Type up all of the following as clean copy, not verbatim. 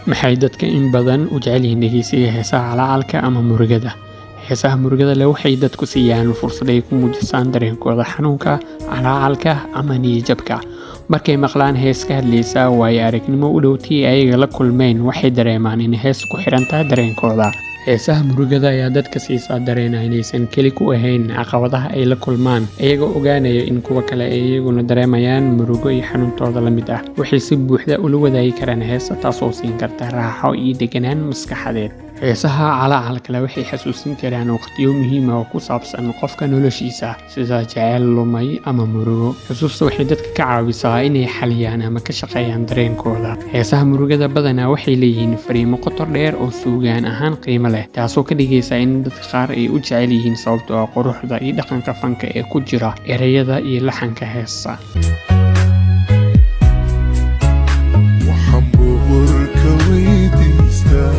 Maxay dadka in badan u jecel yihiin dhegeysiga heesaha calaacalka ama murugada? Heesaha murugada leh waxay dadku siiyaan fursad ay ku muujistaan dareenkooda xanuunka, calaacalka ama niyad-jabka. Markay maqlaan hees ka hadlaysa waayo-aragnimo u dhow tii ayaga la kulmeen, waxay dareemaan in heestu ku xiran tahay dareenkooda. Heesaha murugada ayaa dadka siisa dareen ah inaysan keli ku ahayn caqabadaha ay la kulmaan, iyagoo ogaanaya in kuwa kale ay iyaguna dareemayaan murugo iyo xanuuntooda la mid ah. Waxay si buuxda ula wadaagi karaan heesta, taasoo siin karta raaxo iyo deganaan maskaxeed. Heesaha calaacalka leh waxay xasuusin karaan waqtiyo muhiim ah oo ku saabsan qofka noloshiisa, sida jacayl lumay ama murugo. Xusuusta waxay dadka ka caawisaa inay xalliyaan ama ka shaqeeyaan dareenkooda. Heesaha murugada badanaa waxay leeyihiin fariimo qoto dheer oo suugaan ahaan qiimo leh, taasoo ka dhigaysa in dadka qaar ay u jecel yihiin sababtoo ah quruxda iyo dhaqanka fanka ee ku jira ereyada iyo laxanka heesta. Waxaan boqorka weydiistaa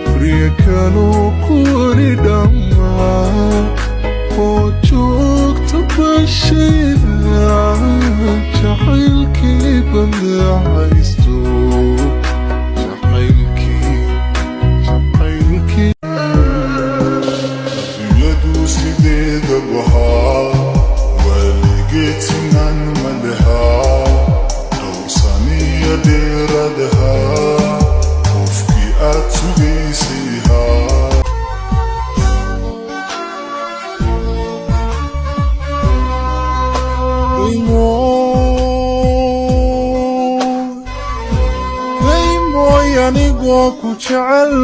guryo kaloo kuli dhammaa oo joogta bashayda, jacaylkii badacaysto, jacaylkii, jacaylkii. Adduunyadu sideeda bahaa, weligeed sinaan ma lehaa, dhowrsaniyo dheeradahaa qofkii aad sugaysay haa. Daymoy, anigoo ku jecel.